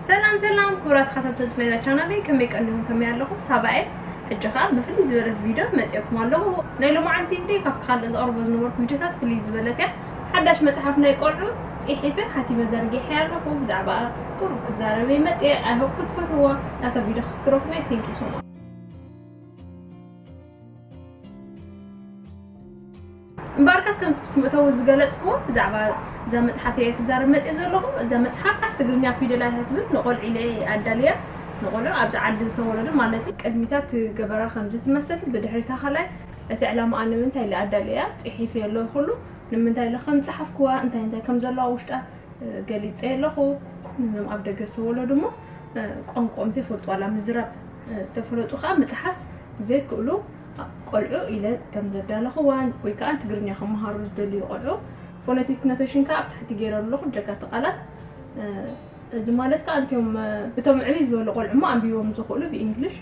ሰላም ሰላም ክቡራት ተኸታተልቲ ናይዛ ቻናለይ፣ ከመይ ቀኒኹም? ከመይ ኣለኹም? ሳባኤ ሕጂ ኸኣ ብፍልይ ዝበለት ቪድዮ መጺኤኩም ኣለኹ። ናይ ሎማዓንቲ ቪድዮ ካብቲ ካልእ ዝቐርቦ ዝነበርኩ ቪድዮታት ፍልይ ዝበለት እያ። ሓዳሽ መጽሓፍ ናይ ቆልዑ ጽሒፈ ሓቲመ ዘርጊሐ ኣለኹ። ብዛዕባ ቁሩብ ክዛረበ መጺኤ። I hope ክትፈትውዋ። ናብታ ቪድዮ ክስክረኩም እየ። Thank you so much። እምበኣርከስ ከምቲ ምእተዊ ዝገለጽክዎ ብዛዕባ እዛ መጽሓፍ እየ ክዛረብ መጽእ ዘለኹ። እዛ መጽሓፍ ኣብ ትግርኛ ፊደላት እያ ትብል፣ ንቖልዑ ኢለ እየ ኣዳልያ። ንቖልዑ ኣብዚ ዓዲ ዝተወለዱ ማለት እዩ። ቅድሚታ እቲ ገበራ ከምዚ ትመስል፣ ብድሕሪታ ካልኣይ እቲ ዕላማኣ ንምንታይ ኢለ ኣዳልያ ጽሒፍ የለ ኩሉ ንምንታይ ኢለ ከም ጸሓፍክዋ እንታይ እንታይ ከም ዘለዋ ውሽጣ ገሊጸ ኣለኹ። ነዞም ኣብ ደገ ዝተወለዱ እሞ ቋንቋኦም ዘይፈልጡ ዋላ ምዝራብ ተፈለጡ ከዓ ምጽሓፍ ዘይክእሉ ቆልዑ ኢለ ከም ዘዳለኽዋን ወይ ከዓ ትግርኛ ክመሃሩ ዝደልዩ ቆልዑ ፎነቲክ ኖቴሽን ከዓ ኣብ ታሕቲ ገይረ ኣለኹ ደጋቲ ቃላት። እዚ ማለት ከዓ እንቲዮም እቶም ዕብይ ዝበሉ ቆልዑ እሞ ኣንቢቦም ዝኽእሉ ብእንግሊሽ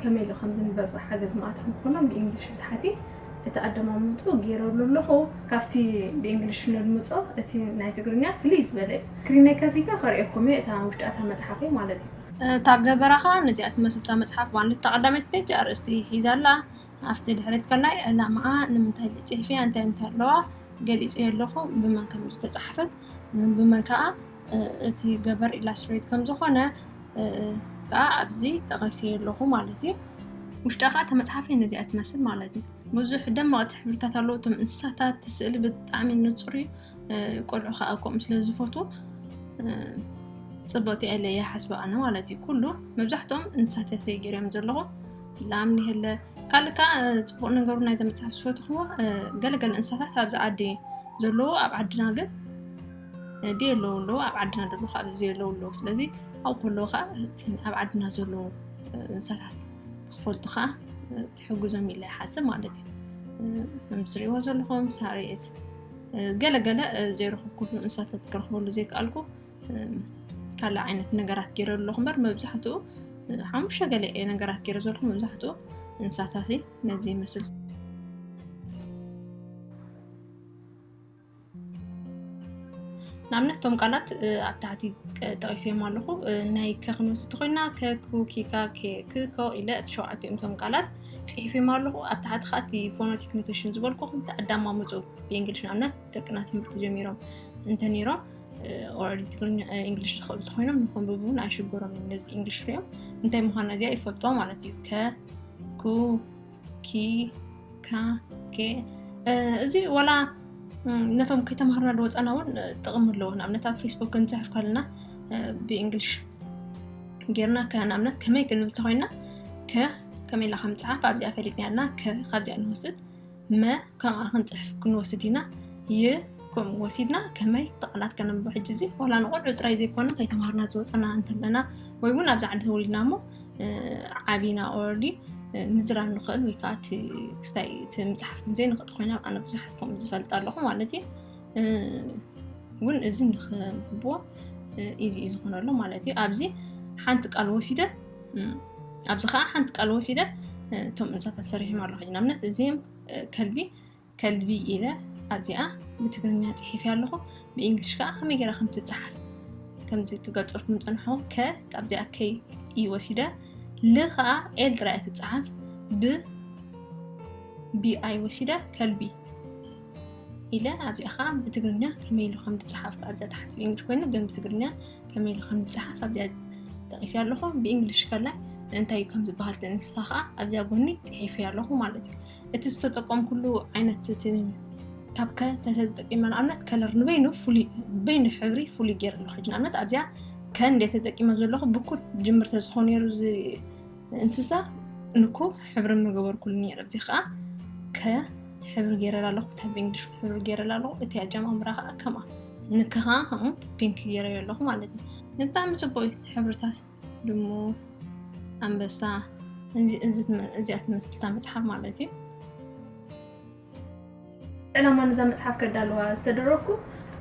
ከመይ ኢሉ ከም ዝንበብ ሓገዝ ማእቶም ክኾኖም ብእንግሊሽ ብትሓቲ እቲ ኣደማምጡ ገይረሉ ኣለኹ። ካብቲ ብእንግሊሽ ነድምጾ እቲ ናይ ትግርኛ ፍልይ ዝበለ እዩ። ስክሪነይ ከፊተ ከርእየኩም እየ እታ ውሽጣ እታ መጽሓፈይ ማለት እዩ። እታ ገበራ ኸኣ ነዚኣ ትመስል እታ መጽሓፍ ማለት እታ ቀዳመይቲ ፔጅ ኣርእስቲ ሒዛ ኣላ። ኣብቲ ድሕሪት ከላይ ዕላማኣ ንምንታይ ጽሒፍያ እንታይ እንታይ ኣለዋ ገሊጸ ኣለኹ ብመን ከም ዝተጻሕፈት ብመን ከኣ እቲ ገበር ኢላስትሬት ከም ዝኾነ ከኣ ኣብዚ ጠቒሰ ኣለኹ ማለት እዩ። ውሽጣ ከኣ እታ መጽሓፈይ ነዚኣ ትመስል ማለት እዩ። ብዙሕ ደመቕቲ ሕብርታት ኣለዎ። እቶም እንስሳታት፣ እቲ ስእሊ ብጣዕሚ ንጹር እዩ። ቆልዑ ከኣ ከምኡ ስለ ዝፈትዉ ጽብቕቲ እያ ኢለ እየ ሓስበ ኣነ ማለት እዩ። ኩሉ መብዛሕትኦም እንስሳታት እየ ገይረዮም ዘለኹ። ላም እኒሀለ። ካልእ ከኣ ጽቡቕ ነገሩ ናይዛ መጽሓፍ ዝፈትኽዎ ገለገለ እንስሳታት ኣብዚ ዓዲ ዘለዉ ኣብ ዓድና ግን ድየለዉ ኣለዉ፣ ኣብ ዓድና ዘለዉ ከኣ ኣብዚ ዘየለዉ ኣለዉ። ስለዚ ኣብኡ ከለዉ ከኣ እቲ ኣብ ዓድና ዘለዉ እንስሳታት ክፈልጡ ከኣ ትሕግዞም ኢለ ይሓስብ ማለት እዩ። ከም ዝሪእዎ ዘለኹም ሳሬት ገለ ገለ ዘይረኸብኩሉ እንስሳታት ክረኽበሉ ዘይከኣልኩ ካልእ ዓይነት ነገራት ገይረ ኣለኹ እምበር መብዛሕትኡ ሓሙሽተ ገለ እየ ነገራት ገይረ ዘለኹ መብዛሕትኡ እንስሳታት ነዚ ይመስል። ንኣብነት እቶም ቃላት ኣብ ታሕቲ ጠቒሰዮም ኣለኹ። ናይ ከ ክንወስድ ተኾይና ከ፣ ኩ፣ ኪካ፣ ኬ፣ ክ፣ ኮ ኢለ እቲ ሸውዓቲኦም እቶም ቃላት ጽሒፈዮም ኣለኹ። ኣብ ታሕቲ ከኣ እቲ ፎነቲክ ኖቴሽን ዝበልኩ ክልተ ኣዳማምጹ ብእንግሊሽ ንኣብነት ደቅና ትምህርቲ ጀሚሮም እንተ ነይሮም ኦረዲ ትግርኛ እንግሊሽ ዝኽእሉ ተኾይኖም ንኸንብቡ እውን ኣይሽገሮም እዮም። ነዚ እንግሊሽ ሪኦም እንታይ ምዃና እዚኣ ይፈልጥዋ ማለት እዩ። ከ፣ ኩ፣ ኪ፣ ካ፣ ኬ። እዚ ዋላ ነቶም ከይተማሃርና ዝወፀና እውን ጥቕሚ ኣለዎ። ንኣብነት ኣብ ፌስቡክ ክንፅሕፍ ከለና ብእንግሊሽ ጌርና ከ ንኣብነት ከመይ ክንብል ተኾይንና ከ ከመይ ኢላ ከም ፅሓፍ ኣብዚኣ ፈሊጥና ያልና ከ ካብዚኣ ንወስድ መ ከምኣ ክንፅሕፍ ክንወስድ ኢና። ይ ከምኡ ወሲድና ከመይ ተቐላት ከነንብቦ ሕጂ እዚ ዋላ ንቆልዑ ጥራይ ዘይኮነ ከይተማሃርና ዝወፀና እንተለና ወይ እውን ኣብዚ ዓዲ ተወሊድና እሞ ዓቢና ኦረዲ ምዝራብ ንኽእል ወይ ከዓ እቲ ክስታይ እቲ ምፅሓፍ ክንዘይ ንኽእል ኮይና ኣነ ብዙሓት ከምኡ ዝፈልጥ ኣለኹ ማለት እዩ። እውን እዚ ንኽንብቦ ኢዚ እዩ ዝኾነሉ ማለት እዩ። ኣብዚ ሓንቲ ቃል ወሲደ ኣብዚ ከዓ ሓንቲ ቃል ወሲደ እቶም እንስሳታት ሰሪሖም ኣለኹ። ንኣብነት እዚም ከልቢ ከልቢ ኢለ ኣብዚኣ ብትግርኛ ፅሒፍ ኣለኹ። ብእንግሊሽ ከዓ ከመይ ገይራ ከም ትፅሓፍ ከምዚ ክገልፀልኩም ዝፀንሖ ከ ካብዚኣ ከይ እዩ ወሲደ ል ከዓ ኤል ጥራይ ትፅሓፍ ብ ቢኣይ ወሲደ ከልቢ ኢለ ኣብዚኣ ከዓ ብትግርኛ ከመይ ኢሉ ከም ዝፅሓፍ ኣብዚኣ ታሕቲ ብእንግሊሽ ኮይኑ ግን ብትግርኛ ከመይ ኢሉ ከም ዝፅሓፍ ኣብዚኣ ጠቂሰ ኣለኹ። ብእንግሊሽ ከላይ እንታይ ከም ዝበሃል እንስሳ ከዓ ኣብዚኣ ጎኒ ፅሒፈ ኣለኹ ማለት እዩ። እቲ ዝተጠቀምኩሉ ዓይነት እቲ ካብ ከ ተተጠቂመ ንኣብነት ከለር ንበይኑ ፍሉይ በይኑ ሕብሪ ፍሉይ ገይረ ኣለኹ። ሕጂ ንኣብነት ኣብዚኣ ከ እንደ ተጠቂመ ዘለኹ ብኩ ጅምር ተዝኾ ነይሩ እዚ እንስሳ ንኩ ሕብሪ ምገበርኩሉ ነይረ። ኣብዚ ከዓ ከ ሕብሪ ገይረላ ኣለኹ፣ እታ ብእንግሊሽ ሕብሪ ገይረላ ኣለኹ። እቲ ኣጀማምራ ከዓ ከምኣ ንከ ከዓ ከምኡ ፒንክ ገይረዮ ኣለኹ ማለት እዩ። ብጣዕሚ ፅቡቅ እዩ እቲ ሕብርታት ድሙ ኣንበሳ እዚ እዚ ትመ- እዚኣ ትመስል እታ መፅሓፍ ማለት እዩ። ዕላማ ነዛ መፅሓፍ ከዳልዋ ዝተደረግኩ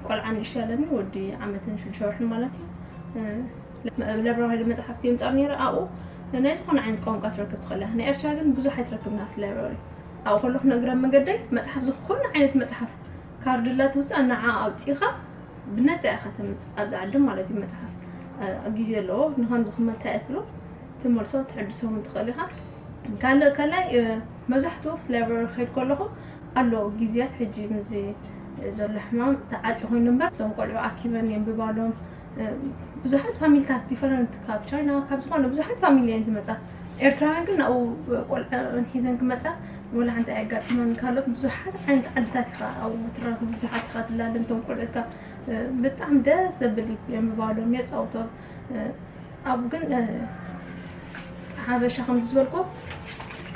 ቆልዓ ንእሽተይ ኣለኒ ወዲ ዓመትን ሽዱሽተ ወርሕን ማለት እዩ። እ፣ ለብራባሪ መፅሓፍቲ የምፃሉ ነይረ ኣብኡ ናይ ዝኾነ ዓይነት ቋንቋ ትረክብ ትኽእል እያ። ናይ ኤርትራ ግን ብዙሕ ኣይትረክብን ኣብቲ ላይብራሪ። ኣብኡ ከለኹ ንእግረ መገደይ መፅሓፍ ዝኾነ ዓይነት መፅሓፍ ካርድ ላ ትውፃእ ንዓ ኣውፂኻ ብነፃ ኢኻ ተምፅእ ኣብዚ ዓዲ ማለት እዩ መፅሓፍ። ግዜ ኣለዎ። ንኸምዚ ክመልሳ እየ ትብሎ ትመልሶ ትሕድሶ እውን ትኽእል ኢኻ። ካልእ ካልኣይ መብዛሕትኡ ፍሌቨር ክኸይድ ከለኹ ኣሎ ግዜያት ሕጂ ምዚ ዘሎ ሕማም ተዓፂ ኮይኑ እምበር እቶም ቆልዑ ኣኪበን የንብባሎም። ብዙሓት ፋሚሊታት ዲፈረንት ካብ ቻይና ካብ ዝኾነ ብዙሓት ፋሚሊ እየን ዝመፃ። ኤርትራውያን ግን ናብኡ ቆልዐን ሒዘን ክመፃ ወላ ሓንቲ ኣየጋጥመን። ካልኦት ብዙሓት ዓይነት ዓድታት ኢኻ ኣብኡ ትራኸብ ብዙሓት ኢኻ ትላለን እቶም ቆልዑትካ ብጣዕሚ ደስ ዘብል እዩ የንብባሎም የፃውቶም። ኣብኡ ግን ሓበሻ ከምዚ ዝበልኮ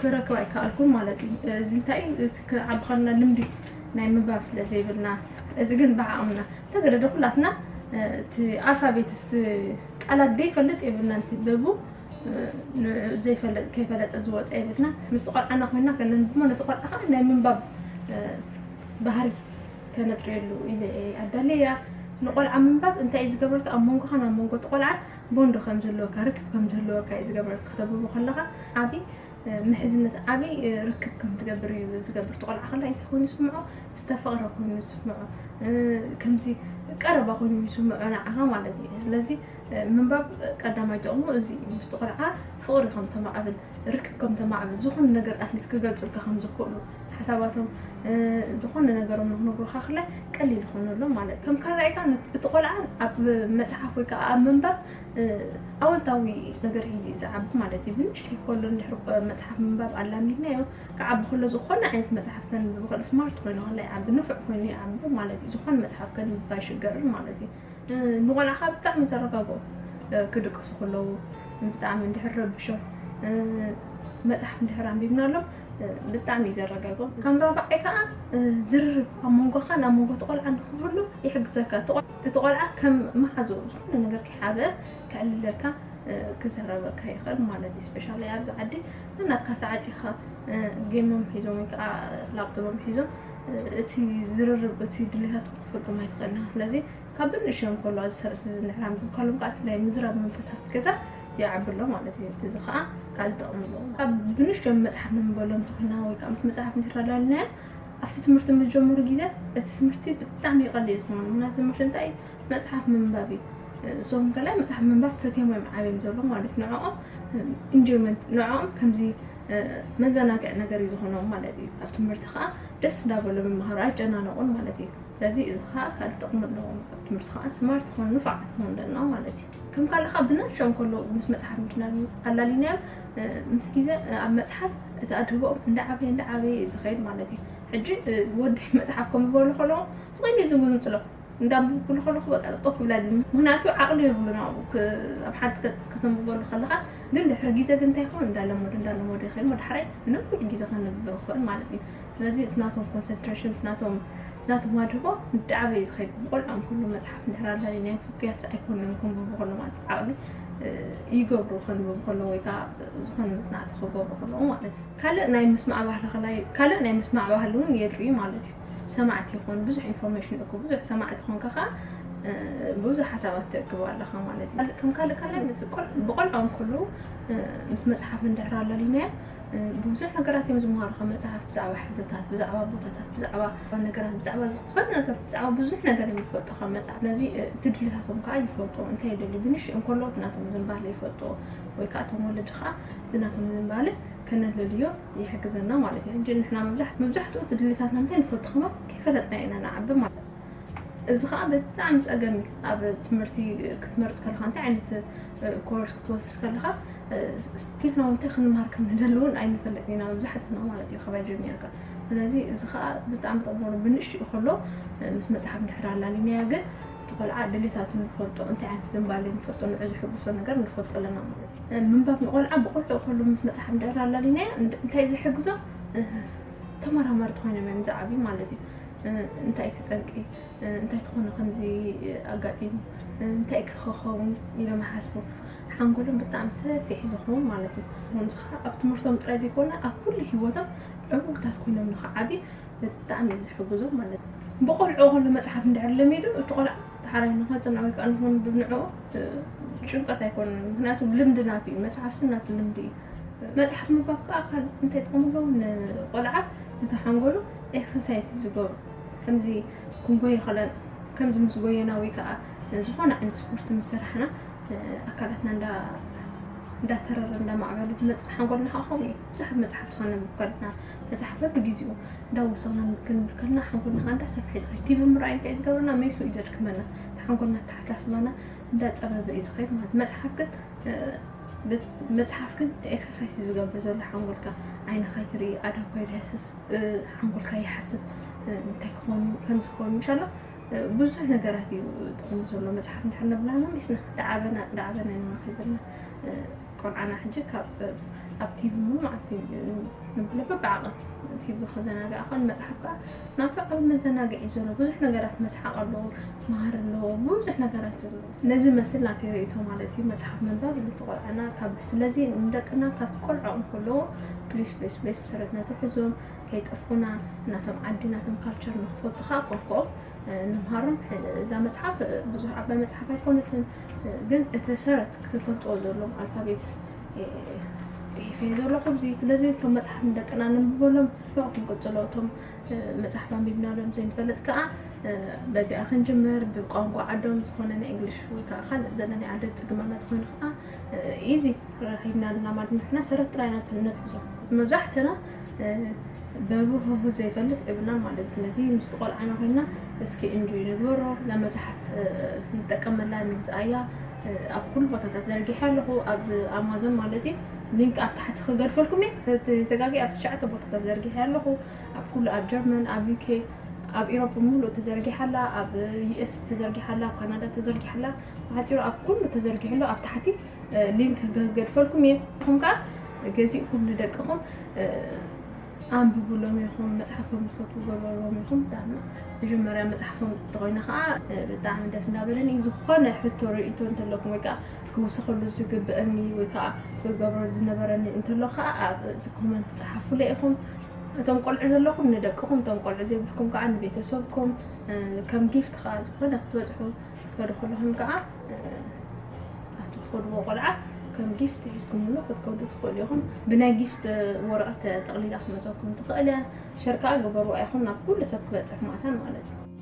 ክረክብ ኣይከኣልኩን ማለት እዩ። እዚ እንታይ እዩ እቲ ክዓቢ ከለና ልምዲ ናይ ምንባብ ስለ ዘይብልና እዚ ግን ብዓቕምና ተገደደ ኩላትና እቲ ኣልፋቤት ቃላት ዘይፈልጥ የብልና እንትበቡ ንዑ ዘይፈለጥ ከይፈለጠ ዝወፀ የብልና። ምስ ቆልዓና ኮይና ከነንብሞ ነቲ ቆልዓ ከዓ ናይ ምንባብ ባህሪ ከነጥርየሉ ኢለ ኣዳለያ። ንቆልዓ ምንባብ እንታይ እዩ ዝገብረልካ ኣብ መንጎኻን ኣብ መንጎ እቲ ቆልዓ ቦንድ ከም ዝህልወካ ርክብ ከም ዝህልወካ እዩ ዝገብረልካ ክተብቦ ከለኻ ዓቢ ምሕዝነት ዓቢ ርክብ ከም ትገብር እዩ ዝገብር። እቲ ቆልዓ ከላ እንታይ ኮይኑ ይስምዖ? ዝተፈቕረ ኮይኑ ይስምዖ። ከምዚ ቀረባ ኮይኑ ይስምዖ ንዓኻ ማለት እዩ። ስለዚ ምንባብ ቀዳማይ ጥቕሙ እዚ እዩ። ምስቲ ቆልዓ ፍቕሪ ከም ተማዕብል ርክብ ከም ተማዕብል ዝኾነ ነገር ኣትሊስት ክገልፁልካ ከም ዝኽእሉ ሓሳባቶም ዝኾነ ነገሮም ንክነግሩካ ክላይ ቀሊል ይኾነሎም ማለት እዩ። ከም ካልኣይ ከዓ እቲ ቆልዓ ኣብ መፅሓፍ ወይ ከዓ ኣብ ምንባብ ኣወንታዊ ነገር ሒዙ እዩ ዝዓቢ ማለት እዩ። ብንእሽተይ ከሎ እንድሕር መፅሓፍ ምንባብ ኣላሚድናዮ ክዓቢ ከሎ ዝኾነ ዓይነት መፅሓፍ ከንብብ ይኽእል። ስማርት ኮይኑ ከሎ ይዓቢ፣ ንፉዕ ኮይኑ ይዓቢ ማለት እዩ። ዝኾነ መፅሓፍ ከንብብ ኣይሽገርን ማለት እዩ። ንቆልዓ ከዓ ብጣዕሚ ዘረጋግኦ ክድቅሱ ከለዉ ብጣዕሚ እንድሕር ረብሾም መፅሓፍ እንድሕር ኣንቢብናሎም ብጣዕሚ እዩ ዘረጋግኦም። ከም ራብዓይ ከዓ ዝርርብ ኣብ መንጎኻን ኣብ መንጎ እቲ ቆልዓ ንክህሉ ይሕግዘካ። እቲ ቆልዓ ከም መሓዝኡ ዝኾነ ነገር ከይሓበ ከዕልለካ ክዛረበካ ይኽእል ማለት እዩ። ስፔሻሊ ኣብዚ ዓዲ ናትካ ተዓፂኻ ጌሞም ሒዞም ወይ ከዓ ላፕቶፖም ሒዞም እቲ ዝርርብ እቲ ድሌታት ክትፈልጦም ኣይትኽእልና። ስለዚ ካብ ብንእሽዮም ከሎ እዚ ሰብሲ ዝንሕራም ብካሎም ከዓ እቲ ናይ ምዝራብ መንፈስ ኣብቲ ገዛ ይዓቢ ኣሎ ማለት እዩ። እዚ ከዓ ካልእ ጥቕሚ ኣለዎ። ካብ ብንእሽዮም መፅሓፍ ነንበሎም ተኾና ወይ ከዓ ምስ መፅሓፍ እንድሕር ኣላልናዮ ኣብቲ ትምህርቲ ምስ ጀምሩ ግዜ እቲ ትምህርቲ ብጣዕሚ ይቐልል እዩ ዝኾኑ። ምክንያቱ ትምህርቲ እንታይ እዩ? መፅሓፍ ምንባብ እዩ። እዞም ገላይ መፅሓፍ ምንባብ ፈትዮም እዮም ዓብዮም ዘሎ ማለት ንዕኦም ኢንጆይመንት ንዕኦም ከምዚ መዘናግዒ ነገር እዩ ዝኾኖም ማለት እዩ። ኣብ ትምህርቲ ከዓ ደስ እንዳበሎ ምምሃሩ ኣይጨናነቑን ማለት እዩ። ስለዚ እዚ ከዓ ካልእ ጥቕሚ ኣለዎም። ኣብ ትምህርቲ ከዓ ስማርት ክኾኑ ንፉዓት ክኾኑ ኣለና ማለት እዩ። ከም ካልእ ከዓ ብናንሸኦም ከሎ ምስ መፅሓፍ ምድናል ኣላሊናዮም ምስ ግዜ ኣብ መፅሓፍ እቲ ኣድህቦኦም እንዳዓበየ እንዳዓበየ እዩ ዝኸይድ ማለት እዩ። ሕጂ ወዲ መፅሓፍ ከም ዝበሉ ከለዎም ስቕ ኢሉ እዩ ዝጉንፅሎ። እንዳንብብሉ ከለኹ በቃ ጠጠው ክብል ኣይደልን። ምክንያቱ ዓቕሊ የብሉን ኣብኡ ክ- ኣብ ሓንቲ ገፅ ከተንብበሉ ከለኻ። ግን ድሕሪ ግዜ ግን እንታይ ይኸውን? እንዳለመዱ እንዳለመዱ ይኸይድ። ዳሕራይ ነዊሕ ግዜ ከነንብብ ንኽእል ማለት እዩ። ስለዚ እቲ ናቶም ኮንሰንትሬሽን፣ እቲ ናቶም እቲ ናቶም ኣድህቦ እንዳዓበየ እዩ ዝኸይድ። ብቆልዖም ኩሉ መፅሓፍ እንድሕር ኣላሊናዮም ህግያት ኣይኮኑን ከንብቡ ከሎ ማለት እዩ። ዓቕሊ ይገብሩ ከንብቡ ከለዉ ወይ ከዓ ዝኾነ መፅናዕቲ ክገብሩ ከለዉ ማለት እዩ። ካልእ ናይ ምስማዕ ባህሊ ከላይ ካልእ ናይ ምስማዕ ባህሊ እውን የድርዩ ማለት እዩ። ሰማዕቲ ይኾኑ ብዙሕ ኢንፎርሜሽን እኮ ብዙሕ ሰማዕቲ ኮንካ ከዓ ብዙሕ ሓሳባት ተእክብ ኣለኻ ማለት እዩ። ከም ካልእ ካልእ ምስ ቆል- ብቆልዖም ከለዉ ምስ መፅሓፍ እንድሕር ኣላሊናዮ ብዙሕ ነገራት እዮም ዝመሃሩ። ካብ መፅሓፍ ብዛዕባ ሕብርታት፣ ብዛዕባ ቦታታት፣ ብዛዕባ ነገራት፣ ብዛዕባ ዝኾነ ነገር፣ ብዛዕባ ብዙሕ ነገር እዮም ዝፈልጡ ካብ መፅሓፍ። ስለዚ እቲ ድሌታቶም ከዓ ይፈልጡ እንታይ ይደልዩ ብንሽኦም ከለዉ እቲ ናቶም ዝንባለ ይፈልጡ ወይ ከዓ እቶም ወለዲ ከዓ እቲ ናቶም ዝንባለ ከነለልዮ ይሕግዘና ማለት እዩ። ሕጂ ንሕና መብዛሕት- መብዛሕትኡ እቲ ድሌታትና እንታይ ንፈልጦ ከማ ከይፈለጥና ኢና ንዓቢ ማለት እዩ። እዚ ከዓ ብጣዕሚ ፀገም እዩ። ኣብ ትምህርቲ ክትመርፅ ከለካ እንታይ ዓይነት ኮርስ ክትወስድ ከለካ ስቲል ነው እንታይ ክንምሃር ከም ንደሊ እውን ኣይንፈልጥ ኢና መብዛሕትና ማለት እዩ። ከባይ ጀሚርካ ስለዚ እዚ ከዓ ብጣዕሚ ጠቅሞሉ ብንእሽትኡ ከሎ ምስ መፅሓፍ እንድሕር ኣላሊናዮ ግን እቲ ቆልዓ ድሌታቱ ንፈልጦ እንታይ ዓይነት ዝንባሌ ንፈልጦ ንዑ ዝሕጉሶ ነገር ንፈልጦ ኣለና ማለት እዩ። ምንባብ ንቆልዓ ብቆልዑ ከሎ ምስ መፅሓፍ እንድሕር ኣላሊናዮ እንታይ ዝሕግዞ ተመራመርቲ ኮይኖም እዮም ዝዓብዩ ማለት እዩ። እንታይ እቲ ጠንቂ እንታይ ተኾነ ከምዚ ኣጋጢሙ እንታይ ክኸውን ኢሎም ይሓስቡ። ሓንጎሎም ብጣዕሚ ሰፊሕ ዝኸውን ማለት እዩ። እዚ ከዓ ኣብ ትምህርቶም ጥራይ ዘይኮነ ኣብ ኩሉ ህይወቶም ዕውታት ኮይኖም ንክዓብዩ ብጣዕሚ እዩ ዝሕግዞም ማለት እዩ። ብቆልዑ ከሎ መፅሓፍ እንድሕር ለሚዱ እቲ ቆልዓ ዳሕራይ ንኸፅንዕ ወይ ከዓ ንክንብብ ንዕኡ ጭንቀት ኣይኮነን። ምክንያቱ ልምዲ ናቱ እዩ። መፅሓፍ ስም ናቱ ልምዲ እዩ። መፅሓፍ ምንባብ ከዓ ካልእ እንታይ ጥቕሚ ኣለዎ? ንቆልዓ ነቲ ሓንጎሉ ኤክሰርሳይዝ እዩ ዝገብሮ። ከምዚ ክንጎይ ከለን ከምዚ ምስ ጎየና ወይ ከዓ ዝኾነ ዓይነት ስፖርት ምስ ሰራሕና ኣካላትና እንዳ እንዳተረረ እንዳማዕበለ ዝመፅእ ሓንጎልና ከዓ ከምኡ እዩ። ብዙሓት መፅሓፍቲ ከነንብብ ከለና መፅሓፍ በብግዜኡ እንዳወሰኽና ክንብል ከለና ሓንጎልና ከዓ እንዳሰፍሐ እዩ ዝኸይድ። ቲቪ ምርኣይ እንታይ ዝገብረና? መይሱ እዩ ዘድክመና። እቲ ሓንጎልና ኣተሓሳስባና እንዳፀበበ እዩ ዝኸይድ ማለት። መፅሓፍ ግን መፅሓፍ ግን ኤክሰርሳይስ እዩ ዝገብር ዘሎ ሓንጎልካ። ዓይንኻ ይርኢ፣ ኣእዳውካ ይድህስስ፣ ሓንጎልካ ይሓስብ። እንታይ ክኾኑ ከምዚ ክኾኑ ምሻሎ ብዙሕ ነገራት እዩ ጥቕሚ ዘሎ። መፅሓፍ እንድሕር ነብላና ሚስና ዳዓበና ዳዓበና ኢና ከዘና ቆልዓና ሕጂ ካብ ኣብ ቲቪ ሙሉ ማለት እዩ ንብሎ በብዓቐን ቲቪ ከዘናግዕ ኸን መፅሓፍ ከዓ ናቱ ዓብ መዘናግዒ ዘሎ ብዙሕ ነገራት መስሓቕ ኣለዎ፣ መሃር ኣለዎ፣ ብዙሕ ነገራት ዘለዎ። ነዚ መስል ናተይ ርእይቶ ማለት እዩ። መፅሓፍ ምንባብ ነቲ ቆልዓና ካብ ስለዚ ንደቅና ካብ ቆልዖ እንከለዎ ፕሊስ ፕሊስ ፕሊስ ሰረትና ትሕዞም ከይጠፍኡና ናቶም ዓዲ ናቶም ካልቸር ንክፈቱ ከዓ ቆልኮኦም ንምሃሮም። እዛ መፅሓፍ ብዙሕ ዓባይ መፅሓፍ ኣይኮነትን፣ ግን እቲ ሰረት ክፈልጥዎ ዘለዎም ኣልፋቤት ፅሒፈ ዘለኹ ኣብዚ። ስለዚ እቶም መፅሓፍ ንደቅና ንንብበሎም ክንቅፅሎ እቶም መፅሓፍ ኣንቢብናሎም ዘይንፈልጥ ከዓ በዚኣ ክንጅምር። ብቋንቋ ዓዶም ዝኾነ ናይ እንግሊሽ ወይ ከዓ ካልእ ዘለና ዓደ ፅግማና ተኮይኑ ከዓ ኢዚ ረኺብና ኣለና ማለት ንሕና ሰረት ጥራይ ኢና ነትሕዞ። መብዛሕትና በብህሁ ዘይፈልጥ እብና ማለት እዩ። ስለዚ ምስ ቆልዓና ኮይና እስኪ እንጆይ ንግበሮ። እዛ መፅሓፍ ንጠቀመላ ንግዝኣያ። ኣብ ኩሉ ቦታታት ዘርጊሐ ኣለኹ፣ ኣብ ኣማዞን ማለት እዩ። ሊንክ ኣብ ታሕቲ ክገድፈልኩም እየ። ተጋጊ ኣብ ትሽዓተ ቦታታት ዘርጊሐ ኣለኹ። ኣብ ኩሉ ኣብ ጀርመን፣ ኣብ ዩኬ፣ ኣብ ኢሮፕ ሙሉእ ተዘርጊሓ ኣላ፣ ኣብ ዩኤስ ተዘርጊሓ ኣላ፣ ኣብ ካናዳ ተዘርጊሓ ኣላ። ብሓፂሩ ኣብ ኩሉ ተዘርጊሑ ኣሎ። ኣብ ታሕቲ ሊንክ ክገድፈልኩም እየ። ንኹም ከዓ ገዚእኩም ንደቅኹም ኣንብቡሎም ኢኹም። መፅሓፍ ከም ዝፈትዉ ገበርዎም ኢኹም። ብጣዕሚ መጀመርያ መፅሓፎም እንተኾይኑ ከዓ ብጣዕሚ ደስ እንዳበለኒ እዩ። ዝኾነ ሕቶ ርእይቶ እንተለኩም ወይ ከዓ ክውስኸሉ ዝግብአኒ ወይ ከዓ ክገብሮ ዝነበረኒ እንተሎ ከዓ ኣብዚ ኮመንት ፀሓፉለይ ኢኹም። እቶም ቆልዑ ዘለኹም ንደቅኹም፣ እቶም ቆልዑ ዘይብልኩም ከዓ ንቤተሰብኩም ከም ጊፍት ከዓ ዝኾነ ክትበፅሑ ክትከዱ ከለኹም ከዓ ኣብቲ ትኸድዎ ቆልዓ ከም ጊፍት ሒዝኩምሉ ክትከዱ ትኽእሉ ኢኹም። ብናይ ጊፍት ወረቐት ጠቕሊላ ክመፀኩም ትኽእል እያ። ሸር ከዓ ግበርዋ ኢኹም ናብ ኩሉ ሰብ ክበፅሕ መታን ማለት እዩ።